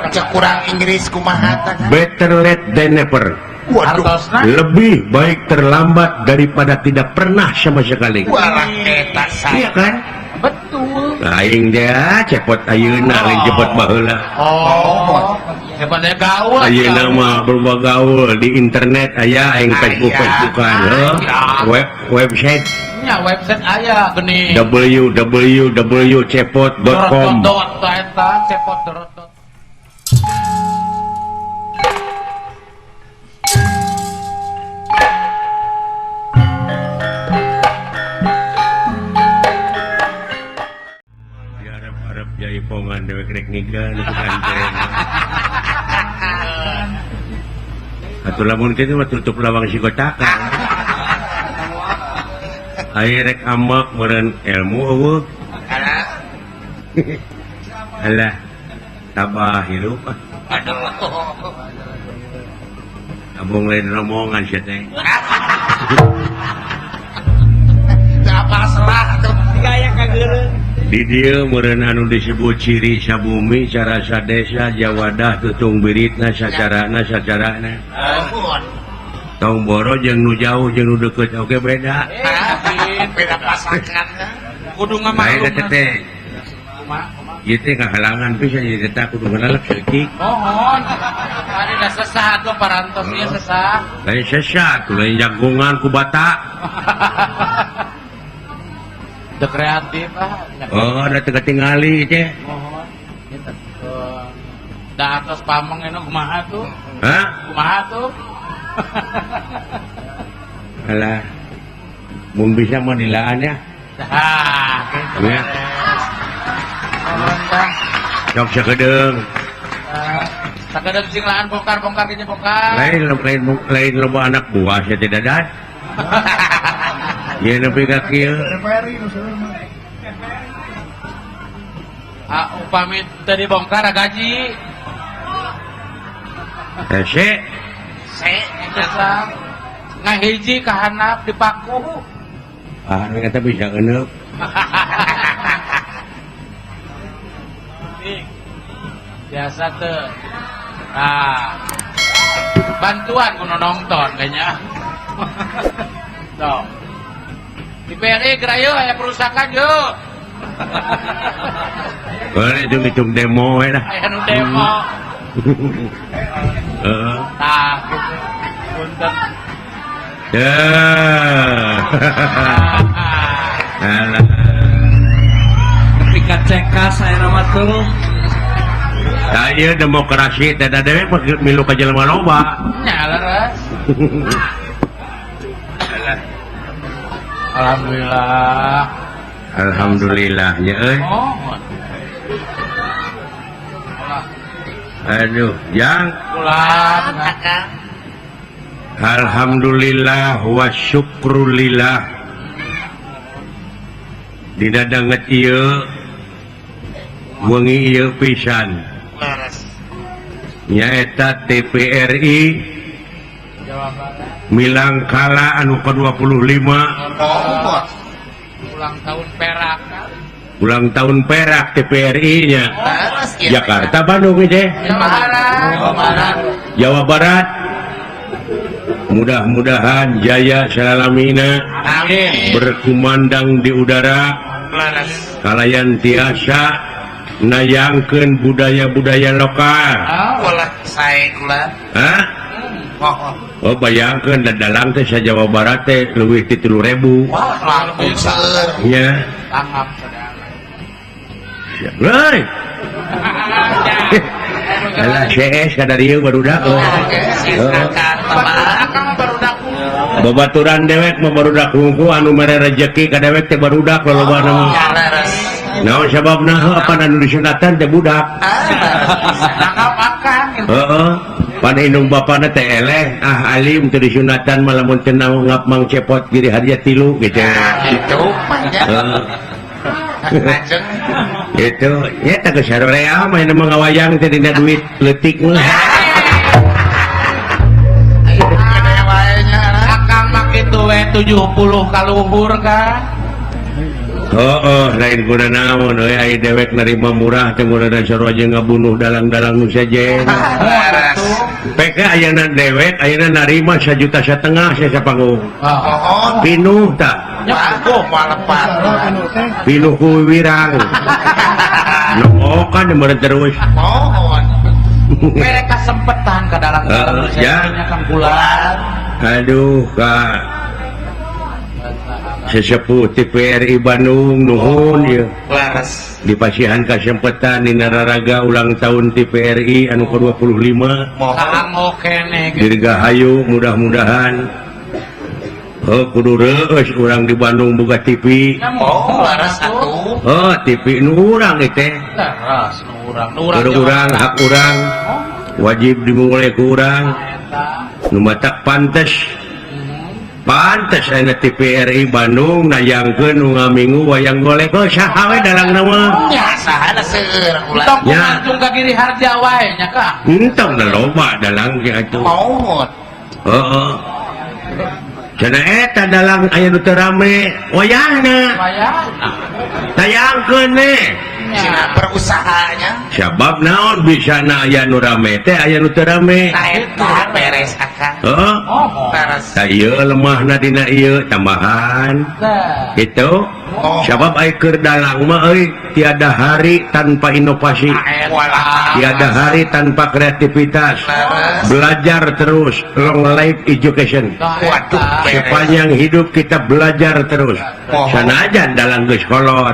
Cek kurang Inggris kumaha tah? Better late than never. Waduh. Artosna Lebih baik terlambat daripada tidak pernah sama sekali. Walah eta Iya saya. kan? Betul. Aing dia cepot ayeuna lain cepot baheula. Oh. Hebat ya gaul. Ayeuna mah berubah gaul di internet aya aing Facebook Aya. Facebookan heuh. Website Nya website aya geuning. www.cepot.com. Dot dot eta cepot dot dot. Diharap-harap jaipongan dewek rek ngiga nu pesantren. Atuh lamun kitu mah tutup lawang si kotaka. Aya rek ambek meureun ilmu eueuh. Alah, tabah hirup ah. Aduh. Abong lain rombongan sia teh. Teu apal selah tuh. Gaya kageuleuh. Di dieu meureun anu disebut ciri sabumi carasa desa jawadah tutung biritna sacarana sacarana. Ampun. Tong boro jeung nu jauh jeung nu deukeut oge beda. Beda pasangan. Kudu Lain ngamaklum. eta teh. Ieu teh kahalangan pisan ieu teh kudu ngalep saeutik. Mohon. Tadi dah sesah tuh parantos ieu sesah. Lain sesat, lain jagongan ku bata. Teu kreatif ah. Oh, da teu katingali teh. Mohon. Da atos pameng anu kumaha tuh? Hah? Kumaha tuh? Alah. Mun bisa mah dilaan ya. Dah, gitu. Ya. Mohon dah. Sok sakedeung. Sakedeung sing laan bongkar-bongkar gini bongkar. Lain lain lain loba anak buah sia teh dadan. Ieu nepi ka kieu. Ah, upami teu dibongkar gaji. Hese. Se, eta sang. Ngahiji ka handap dipaku. Ah, nu eta bisa euneup. Biasa tuh. Nah, bantuan kudu nonton kayaknya. Tuh. Di PRI gerayo aya perusakan yuk. Boleh hitung-hitung demo we lah. Aya nu demo. Heeh. Tah gitu. Punten. Ya. Alah. Ketika cekas saya nama tuh. Tah ieu demokrasi teh da dewek mah milu ka jelema loba. Nya leres. Alah. Alhamdulillah. Alhamdulillah nya euy. Oh. Aduh, jang. Pulang. Alhamdulillah wa syukrulillah. Dina danget ieu wengi ieu pisan. Nyaeta TPRI Jawa Barat. Milangkala anu ke-25. Ulang tahun perak. Ulang tahun perak TPRI nya. Jakarta Bandung teh. Jawa Barat. Jawa Barat. Jawa Barat. Mudah-mudahan jaya salalamina. Amin. Berkumandang di udara. Kalayan tiasa nayangkeun budaya-budaya lokal. Ulah sae kula. Hah? Oh, bayangkeun da dalang teh sa Jawa Barat teh leuwih ti 3.000. Wah, langkung seueur. Nya. Tanggap sadaya. Heuy. Alah CS kadarieu barudak. Babaturan dewek mah barudak hungku anu mere rejeki ka dewek teh barudak lolobana mah. Naon sababna heuh apan anu disunatan teh budak. Tangkap akang. Heeh. Pan indung bapana teh eleh ah alim teu disunatan mah lamun teu ngap mang cepot giri harja 3 gitu. Gitu mah nya. Heeh. Lajeng itu nya teh geus sarorea mah mah ngawayang teh dina duit leutik mah. Akang mah kitu we 70 kaluhur kan. Heeh, lain guna naon euy ai dewek narima murah teh murah sarua jeung ngabunuh dalang-dalang nu sejen. PK ayeuna dewek ayeuna narima 1,5 juta saya panggung. Mohon. Pinuh tah. Wah, moal lepat. Pinuh ku wirang. Nokan meureun terus. Mohon. Mere kasempetan ka dalang-dalang nu sejen Kang Kulan. Aduh, Kak. Sesepuh TVRI Bandung nuhun ieu. Leres. Dipasihan kasempetan dina raraga ulang tahun TVRI anu ke-25. Mohon. Kaanggo keneh gitu. Dirgahayu mudah-mudahan heuh kudu reueus urang di Bandung boga TV. Oh, leres atuh. Heuh, TV nu urang ieu teh. Leres nu urang, nu urang. Urang hak urang. Wajib dimulai ku urang. Nu matak pantes. Pantes ayeuna TVRI Bandung nayangkeun nu ngaminggu wayang golek heuh saha we dalang mah. Nya saha da seueur ulah. Entong kumancung ka Giri Harja wae nya Kang. Entong da loba dalang ge atuh. Mohon. Heeh. Cenah eta dalang aya nu teu rame wayahna. Wayahna. Tayangkeun we. Cenah berusahanya. Sabab naon bisa na aya nu rame teh aya nu teu rame. Nah eta beres akang. Heeh. Beres. Tah ieu lemahna dina ieu tambahan. Gitu. Sabab ai keur dalang mah euy tiada hari tanpa inovasi. Tiada hari tanpa kreativitas. Belajar terus, long life education. Waduh, sepanjang hidup kita belajar terus. Sanajan dalang geus kolot.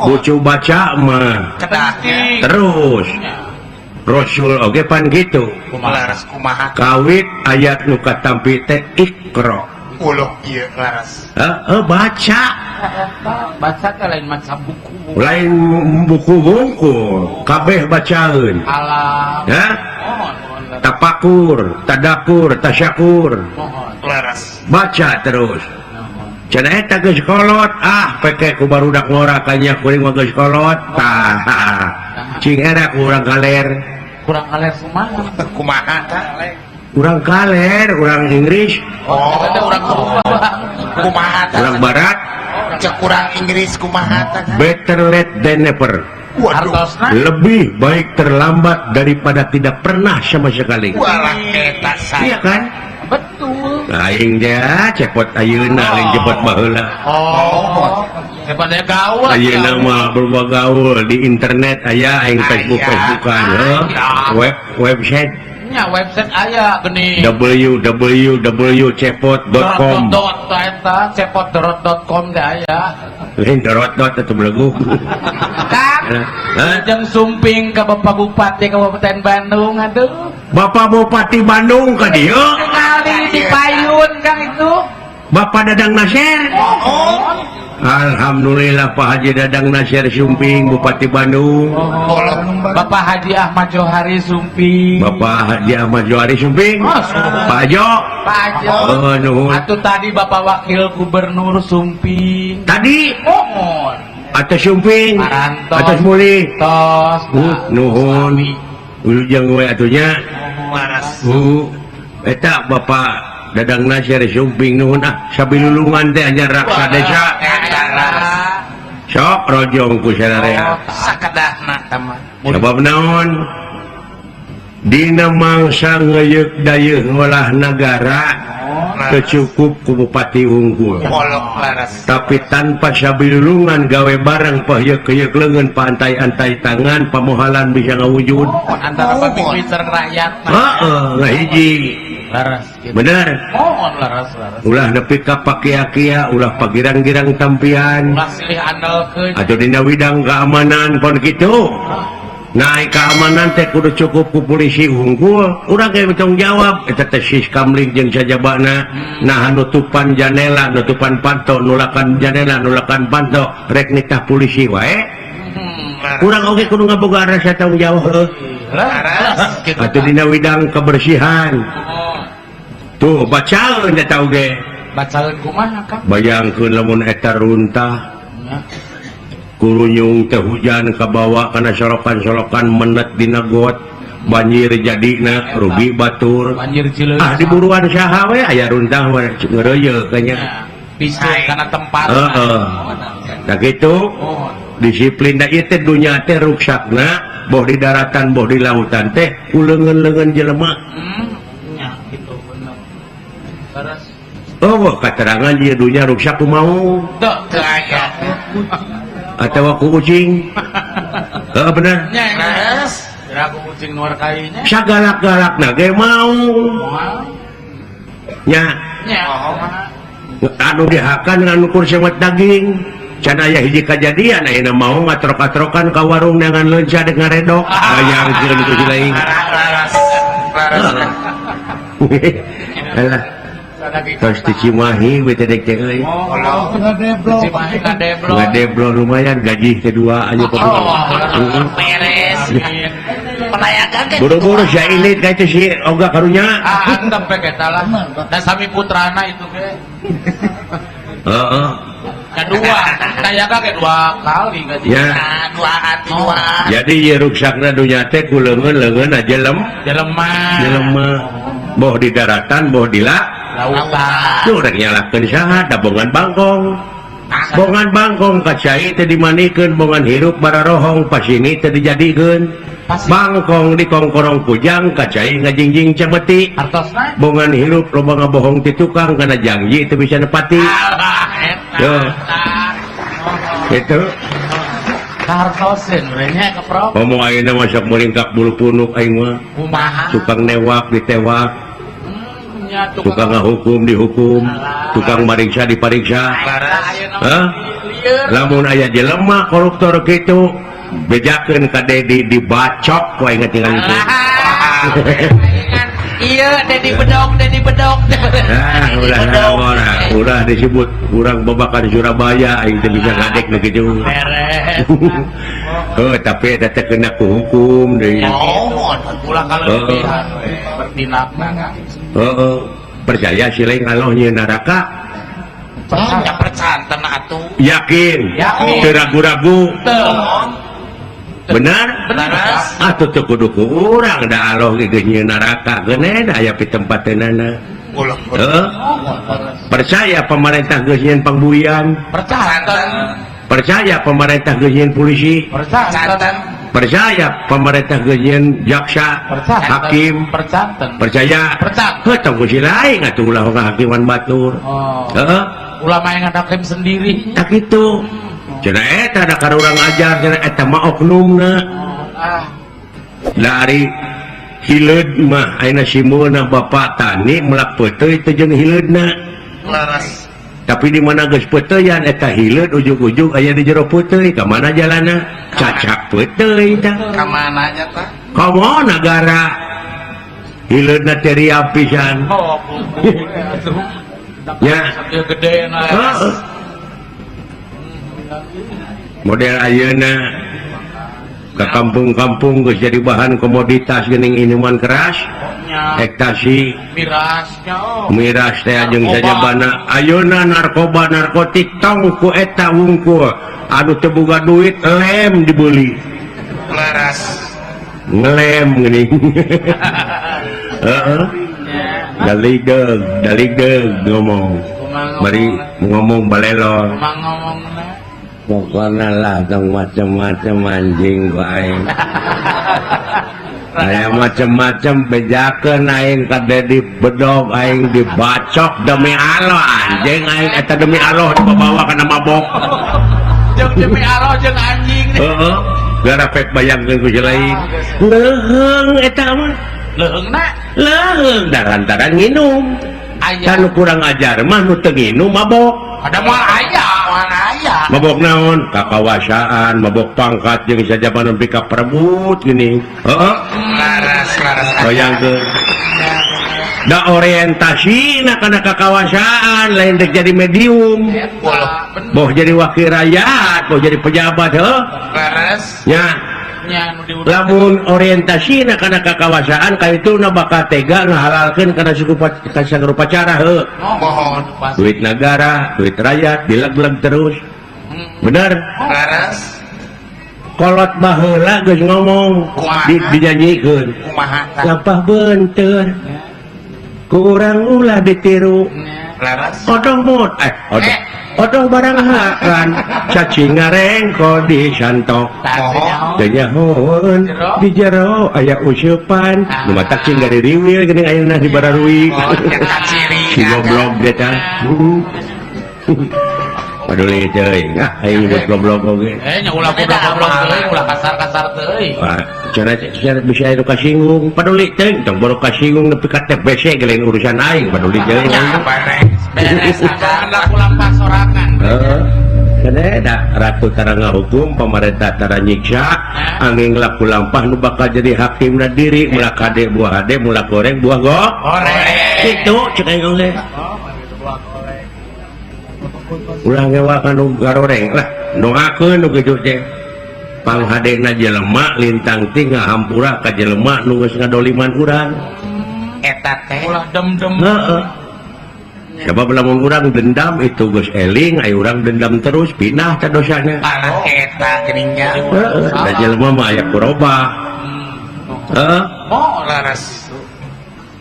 Bucu baca mah terus. Rasul oge pan gitu. Kawit ayat nu katampi teh Iqra. Uluh ieu laras. Heeh, baca. Baca teh lain maca buku. Lain buku bungkul, kabeh bacaeun. Alam. Hah? Tapakur, tadakur, tasyakur. Laras. Baca terus. Cenah eta geus kolot, ah peke ku barudak ngora kanya kuring mah geus kolot. Tah. Cing era ku urang kaler. Kurang kaler kumaha? Kumaha tah? Urang kaler, urang Inggris. Oh, urang kumaha tah? Urang barat. Cek urang Inggris kumaha tah? Better late than never. Waduh. Lebih baik terlambat daripada tidak pernah sama sekali. Walah eta saya. Iya kan? Betul. Aing teh cepot ayeuna lain cepot baheula. Oh. Cepot gaul. Ayeuna mah berubah gaul di internet aya aing Facebook Facebookan, heuh. Website. Nya website aya geuning. www.cepot.com. Dot eta cepot.com teh aya. Lain dot dot atuh belegu. Kang. Jeung sumping ka Bapak Bupati Kabupaten Bandung aduh. Bapak Bupati Bandung ka dieu. Kali di payun Kang itu. Bapak Dadang Nasir. Alhamdulillah Pak Haji Dadang Nasir Sumping Bupati Bandung. Bapak Haji Ahmad Johari Sumping. Bapak Haji Ahmad Johari Sumping. Pak Hajo. Pak Hajo. Oh, nuhun. Atuh tadi Bapak Wakil Gubernur Sumping. Tadi. Mohon. Atas Sumping. Parantos. Atas Muli. Tos. Nuhun. Wilujeng we atunya. Eta Bapak Dadang Nasir Sumping nuhun ah sabilulungan teh anya raksa desa. Sok rojong ku sararea. Sakadahna tah mah. Sabab naon? Dina mangsa ngeuyeuk dayeuh ngolah nagara teu cukup ku bupati unggul. Tapi tanpa sabilulungan gawe bareng pahyeuk-keyeuk leungeun paantai-antai tangan pamohalan bisa ngawujud. Antara pemimpin sareng rakyat. Heeh, ngahiji. Laras gitu. Bener. Mohon laras laras. Ulah nepi ka pakia-kia, ulah pagirang-girang tampian. Ulah silih andalkeun. Atuh dina widang keamanan pon kitu. Naik keamanan teh kudu cukup ku polisi unggul. Urang ge tanggung jawab eta teh Siskamling jeung sajabana. Nah nutupan janela, nutupan panto, nulakan janela, nulakan panto, rek nitah polisi wae. Urang oge kudu ngaboga rasa tanggung jawab heuh. Laras. Atuh dina widang kebersihan. Tuh bacaeun eta oge. Bacaeun kumaha Kang? Bayangkeun lamun eta runtah. Kurunyung teh hujan kabawa kana solokan-solokan menet dina got, banjir jadina rugi batur. Banjir Cileunca. Ah diburuan saha we aya runtah we ngeureuyeuh kanya. Bisa kana tempat. Heeh. Nah gitu disiplin da ieu teh dunya teh ruksakna boh di daratan boh di lautan teh ku leungeun-leungeun jelema. Nya gitu bener. Terus oh katerangan ieu dunya ruksak ku mau. Teu Teu aya. Atawa ku ucing. Heeh bener. Nya Leres. kira ku ucing nu kainya. Sagalak-galakna ge mau. Moal. Nya Nya. anu dihakan anu kur sewet daging. Can aya hiji kajadian ayeuna mau ngatrok-atrokan ka warung dengan leunca dek ngaredok. Bayangkeun ku si lain. Leres. Leres. Alah, tos di Cimahi we teh dek teh euy. Oh, Cimahi ngadeblo. Ngadeblo lumayan gaji kedua aja Oh, Beres. Penayakan kan. Buru-buru si ilit ka itu si Oga karunya. Ah, antep we eta lah. Dan sami putrana itu ge. Heeh. Kedua, kayak ge dua kali gaji. Ya. Nah, dua hati dua. Jadi ieu ruksakna dunya teh ku leungeun-leungeun jelema. Jelema. Jelema. Boh di daratan, boh di lautan. Tuh rek nyalahkeun saha da bongan bangkong. Bongan bangkong ka cai teh dimanikeun, bongan hirup bararohong pasini teh dijadikeun. Bangkong dikongkorong kujang ka cai ngajingjing cemeti. Artosna? Bongan hirup loba ngabohong ti tukang kana janji teu bisa nepati. Alah, eta. Yo. Itu Kartoseun we nya keprok. ngomong ayeuna mah sok meringkak bulu punuk aing mah. Kumaha? Tukang newak ditewak, Nya tukang ngahukum dihukum, tukang mariksa dipariksa. Hah? Lamun aya jelema koruptor kitu bejakeun ka Dedi dibacok ku aing tinggal itu. Iya, Dedi bedok, Dedi bedok. Ah, ulah naon, ulah disebut urang babakan Surabaya aing teu bisa ngadek nu kitu. Beres. Heuh, tapi eta teh kena ku hukum deui. Oh, Ulah kalebihan we bertindakna. Heeh. Percaya si lain Allah nyieun neraka? Ya percanten atuh. Yakin. Yakin. Teu ragu-ragu. Teu. Benar? Benar. Atuh teu kudu ku urang da Allah ge geus nyieun neraka geuneh da aya pitempateunana. Ulah. Heeh. Percaya pemerintah geus nyieun pangbuian, Percanten. percaya pemerintah geus nyieun polisi, Percanten. percaya pemerintah geus nyieun jaksa, Percanten. hakim, Percanten. percaya. Percanten. Heuh tong ku si lain atuh ulah ngahakiman batur. Oh. Heeh. Ulama yang hakim sendiri. Tak kitu. Cenah eta da ka urang ajar cenah eta mah oknumna. Ah, Dari hileud mah ayeuna simeuna bapak tani melak peuteuy teh jeung hileudna. Leres. Tapi di mana geus peuteuyan eta hileud ujug-ujug aya di jero peuteuy ka mana jalanna? Cacak peuteuy tah. Ka mana nya tah? Komo nagara hileudna teh riap pisan. oh, buku atuh. Ya. Sambil gede na. Heeh. Model ayeuna ke kampung-kampung geus jadi bahan komoditas geuning minuman keras, Nya ekstasi, mirasnya oh. miras teh jeung Narkoba. sajabana. Ayeuna narkoba narkotik tong ku eta wungkul anu teu boga duit lem dibeli. Leres. Ngelem geuning. Heeh. Daligdeug, daligdeug ngomong. Bari ngomong balelor. Kumaha ngomongna? Pokoknya lah tong macam-macam anjing ku aing. Aya macam-macam bejakeun aing ka Dedi bedog aing dibacok demi Allah anjing aing eta demi Allah dibawa kana mabok. Jeung demi Allah jeung anjing. Heeh. Gara pek bayangkeun ku si lain. Leuheung eta mah. Leuheungna Leuheung da lantaran nginum. aya. Kan kurang ajar mah nu teu nginum mabok. Ada moal aya. Moal aya. Mabok naon? Kakawasaan, mabok pangkat jeung sajabana nepi ka perebut gini. Heeh. Leres, leres. Bayangkeun. Da orientasina kana kakawasaan lain dek jadi medium. Eta bener. Boh jadi wakil rakyat, boh jadi pejabat heuh. Leres. Nya, Nya nu diudah. lamun orientasina kana kakawasaan ka itu na bakal tega ngahalalkeun kana suku ka sagala upacara heuh. Mohon. Pas. Duit negara, duit rakyat dileg-leg terus. Bener? Leres. Kolot baheula geus ngomong Kumaha? Dinyanyikeun. Kumaha tah? Lampah beunteur. Ku urang ulah ditiru. Laras. Odong mut odong odong barang hakan cacing ngarengko di santok. Teu nyahoeun di jero aya useupan nu matak cing gaririwil geuning ayeuna di bararui. Oh, eta ciri. Si goblok dia tah. Paduli teuing ah aing nyebut goblok oge. Nya ulah goblok-goblok teuing, ulah kasar-kasar teuing. Wah, cara cara bisa anu kasinggung paduli teuing tong baru kasinggung nepi ka TBC ge lain urusan aing paduli teuing. Ya, beres. Beres akan laku lampah sorangan. Heeh. Kene da ratu tara ngahukum, pamarentah tara nyiksa, angin laku lampah nu bakal jadi hakimna diri, mulak hade buah hade, mulak goreng buah go. Goreng. Kitu cek aing oge. Oh, gitu buah goreng. Ulah ngewa ka nu garoreng lah, doakeun nu kitu teh. Panghadena jelema lintang ti ngahampura ka jelema nu geus ngadoliman urang. Eta teh. Ulah dem-dem. Heeh. Sebab lamun urang dendam itu geus eling, aya urang dendam terus pindah ka dosana. Alah eta geuning nya. Heeh, da jelema mah aya kurobah. Heeh. Oh, laras.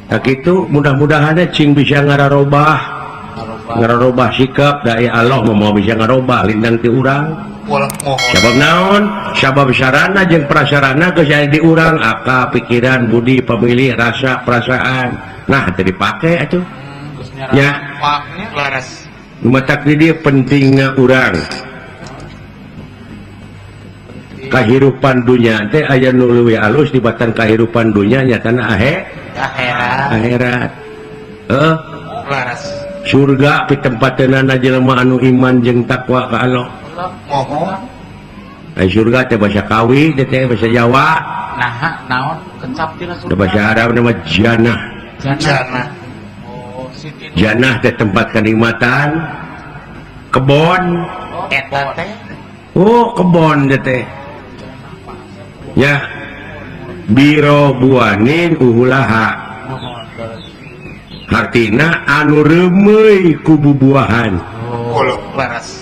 Tah kitu mudah-mudahan cing bisa ngararobah. Ngararobah sikap da ya Allah mah moal bisa ngarobah lintang ti urang. Ulah mohon. Sabab naon? Sabab sarana jeung prasarana geus aya di urang, akal, pikiran, budi, pamilih, rasa, perasaan. Nah, teu dipake atuh. Ya, Laras. matak di dieu pentingna urang. Kahirupan dunya teh aya nu leuwih alus dibatan kahirupan dunya nyatana Akhirat. akhirat. Heeh, Laras. surga pitempateunana jelema anu iman jeung takwa ka Allah. Mohon. Ai surga teh bahasa Kawi teh teh bahasa Jawa, Nah, naon kencap tina teh surga. bahasa Arab nama janah. Jannah. Jannah. Oh, Siti. Janah teh tempat kenikmatan, kebon. Oh, Eta teh. Oh, kebon teh teh. Ya. Biro buanin uhulaha. Hartina anu reumeuy ku bubuahan. Ulah laras.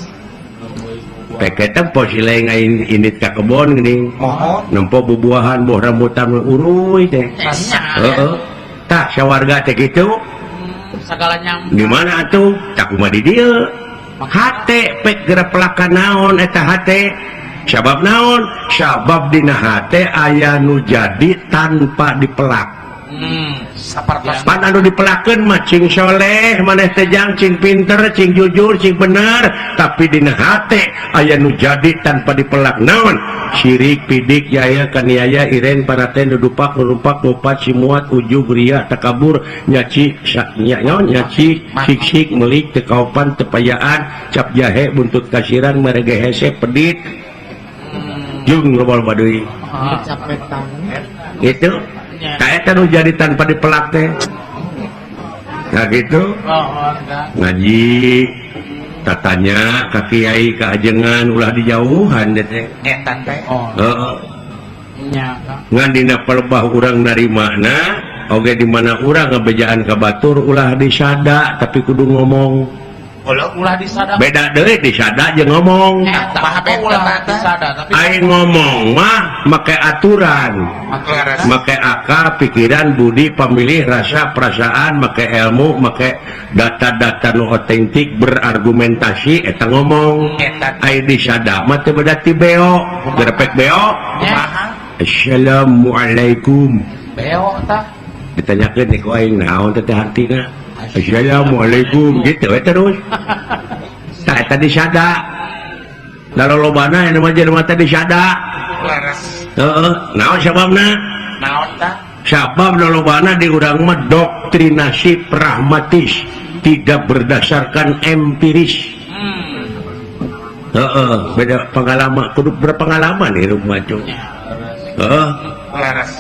Pek tempo sileng aing indit ka kebon geuning. Mohon. Nempo bubuahan boh rambutan uruy teh. Heeh. Tah sawarga teh kitu. Segala nyam. Di mana atuh? Tak kumaha di dieu. Hate pek geura pelakan naon eta hate? Sabab naon? Sabab dina hate aya nu jadi tanpa dipelak. Sapertos. Pan anu dipelakeun mah cing soleh, maneh teh jang cing pinter, cing jujur, cing bener, tapi dina hate aya nu jadi tanpa dipelak naon? Sirik, pidik, jaya, kaniaya, iren, paraten, dudupak, nurupak, ngupat, simuat, ujug, ria, takabur, nyaci, naon, nyaci, sik-sik, melik, tekaopan, tepayaan, cap jahe, buntut kasiran, merege hese, pedit, jeung loba-loba deui. Gitu. Kayak nu jadi tanpa dipelak teh. Nah gitu. Oh, enggak. Ngaji tatanya ka kiai ka ajengan ulah dijauhan deh teh. Eta teh. Oh, Heeh. nya Kang. Ngan dina pelebah urang narimana oge di mana urang ngabejaan ka batur ulah disada tapi kudu ngomong. Ulah. Ulah disada. Beda deui disada jeung ngomong. Eta Mah beda ulah teh. disada tapi Aing ngomong mah make aturan. Laras. Make akal, pikiran, budi, pemilih, rasa, perasaan, make ilmu, make data-data nu otentik, berargumentasi, eta ngomong. Eta. Ai disada mah teu beda ti beo, gerepek beo. Kumaha? Assalamualaikum. Beo tah. Ditanyakeun teh ku aing naon teh hartina. Assalamualaikum gitu we terus. Tah eta disada. Da lolobana anu mah jelema teh disada. Laras. Heeh, naon sababna? Naon tah? Sabab lolobana di urang mah doktrinasi pragmatis, tidak berdasarkan empiris. Heeh, beda pengalaman, kudu berpengalaman hidup mah tuh. Heeh, Laras.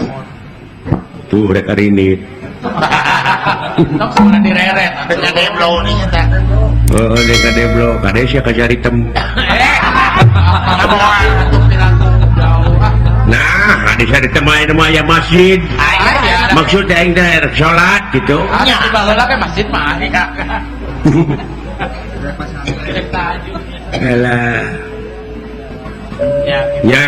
tuh rek arinit. Tong sebenarnya direret. Nya deblo nih eta. Heeh, rek kadeblo, kade sia kacari tem. Atuh pilaku jauh. Ah, Nah, adi sia ditemain mah aya masjid. Aya. Maksud aing teh rek salat gitu. Nya di baheula ke masjid mah aya. Cek tahajud. Alah. Ya. Ya.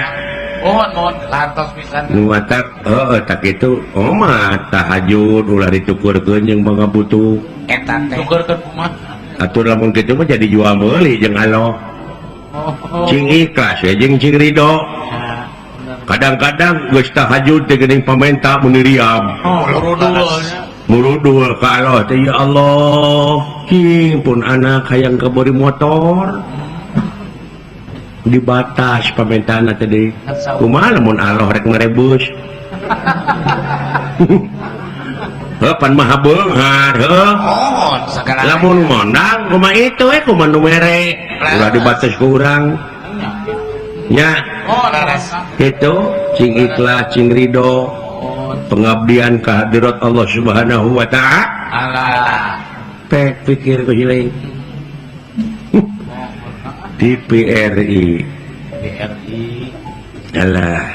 Mohon lantos pisan. Nu matak heeh tak kitu oh mah tahajud ulah ditukurkeun jeung pangabutuh. Eta teh. Tukurkeun kumaha? Atuh lamun kitu mah jadi jual meuli jeung Allah. Cing ikhlas we jeung cing ridho. Kadang-kadang geus tahajud teh geuning pamenta mun riam. Oh, murudul ka Allah teh ya Allah, cing pun anak hayang kabori motor. Dibatas pamentaanna teh deui. Kumaha lamun Allah rek ngarebus. Heuh pan maha beunghar heuh. Mohon segala lamun ngondang kumaha itu we kumaha nu mere. Ulah dibatas ku urang. Nya. Oh, laras. Itu cing ikhlas cing ridho pengabdian kehadirat Allah Subhanahu wa ta'ala. Alah. Pek pikir ku hilang. TPRI. TPRI. Alah.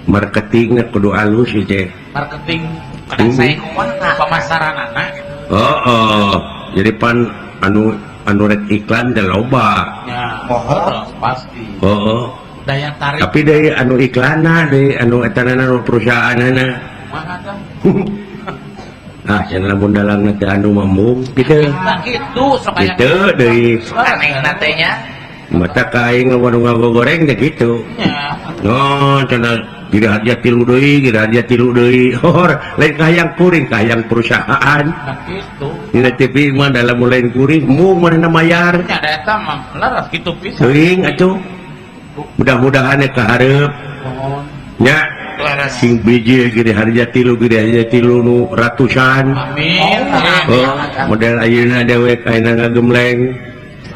Marketingnya kudu alus ieu teh. Marketing kada sae kumaha pemasaranana gitu. Heeh. Jadi pan anu rek iklan teh loba. Ya, mohon pasti. Heeh. Daya tarik. Tapi deui anu iklanna deui anu etanana anu perusahaanana. Kumaha tah? Ah, cenah lamun dalangna teh anu mambung kitu. Nah, kitu sok aya. Kitu deui. Anehna teh nya. Mata ka aing lamun ngagoreng teh kitu. Nya. No, cenah gira harja tilu deui, gira harja tilu deui. Hor, lain kahayang kuring, kahayang perusahaan. Nah, kitu. Dina TV mah dalam lain kuring, mung manehna mayar. Nya da eta mah leres kitu pisan. Teuing atuh. Mudah-mudahan ya kahareup. Mohon. Nya. Leres. Sing biji giri harja tilu, giri harja tilu nu ratusan. Amin. Oh, model ayeuna dewek ayeuna ngagemleng.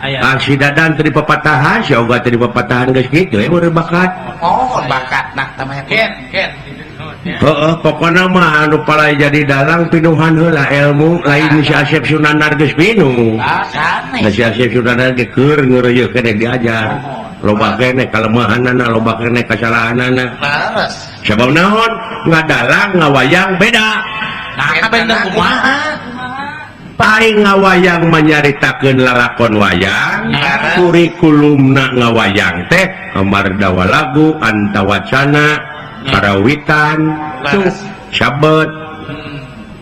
Aya. Ah, si Dadan tadi papatahan, si Oga tadi papatahan geus kitu we meureun bakat. Oh, bakat nah tamanya. Ken, ken. Heeh, pokona mah anu palai jadi dalang pinuhan heula ilmu, lain si Asep Sunandar geus pinuh. Ah, Sanes. Nah, si Asep Sunandar ge keur ngeureuyeuh keneh diajar. Loba keneh kalemahanana, loba keneh kasalahanana. Leres. Sabab naon? Ngadalang ngawayang beda. Nah, beda kumaha? Paling ngawayang menyaritakeun lalakon wayang, kurikulumna ngawayang teh amardawa lagu, antawacana, karawitan, tuh sabet.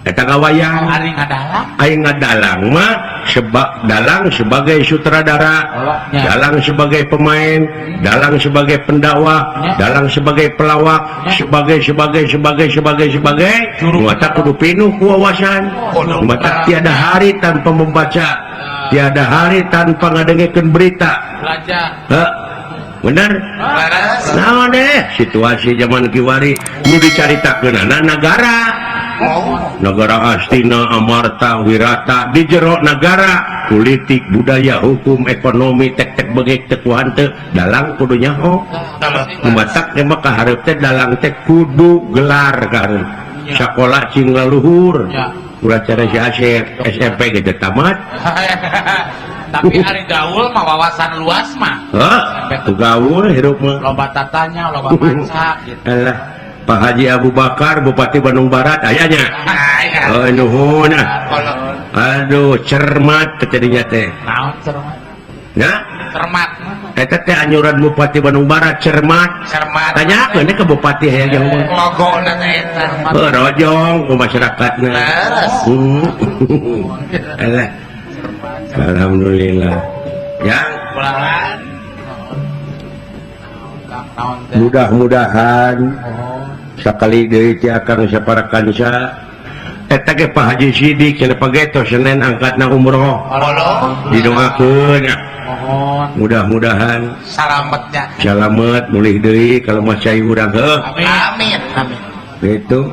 Eta ngawayang. Ari ngadalang? Aing ngadalang mah sebab dalang sebagai sutradara, dalang sebagai pemain, dalang sebagai pendakwah, dalang sebagai pelawak, sebagai sebagai sebagai sebagai sebagai. Mata kudu pinuh ku wawasan. Mata tiada hari tanpa membaca, tiada hari tanpa ngadengekeun berita. Belajar. Heh. Bener? Naon deh situasi zaman kiwari nu dicaritakeunana nagara. Negara Astina, Amarta, Wirata di jero nagara, politik, budaya, hukum, ekonomi, tek-tek bengek tek hanteu dalang kudu nyaho. Matak mah kahareup teh dalang teh kudu gelar kahareup. Sakola cing laluhur. Ulah cara si Asep SMP ge teu tamat. Tapi ari gaul mah wawasan luas mah. Heuh, gaul hirup mah. Loba tatanya, loba maca gitu. Alah. Pak Haji Abu Bakar Bupati Bandung Barat ayahnya. Oh nuhun. Aduh cermat kejadinya teh. Naon cermat? Nah, cermat. Eta teh anyuran Bupati Bandung Barat cermat. Cermat. Tanyakeun ke bupati hayang jauh mah. Logona teh eta. Heuh rojong ku masyarakatna. Leres. Alah. Alhamdulillah. Ya. Mudah-mudahan sakali deui ti akang sapara kanca eta ge Pak Haji Sidik cenah pageto Senin angkatna umroh. Didoakeun. Mudah-mudahan salametnya. Salamet mulih deui kalau mah cai urang heuh. Amin. Amin. Gitu.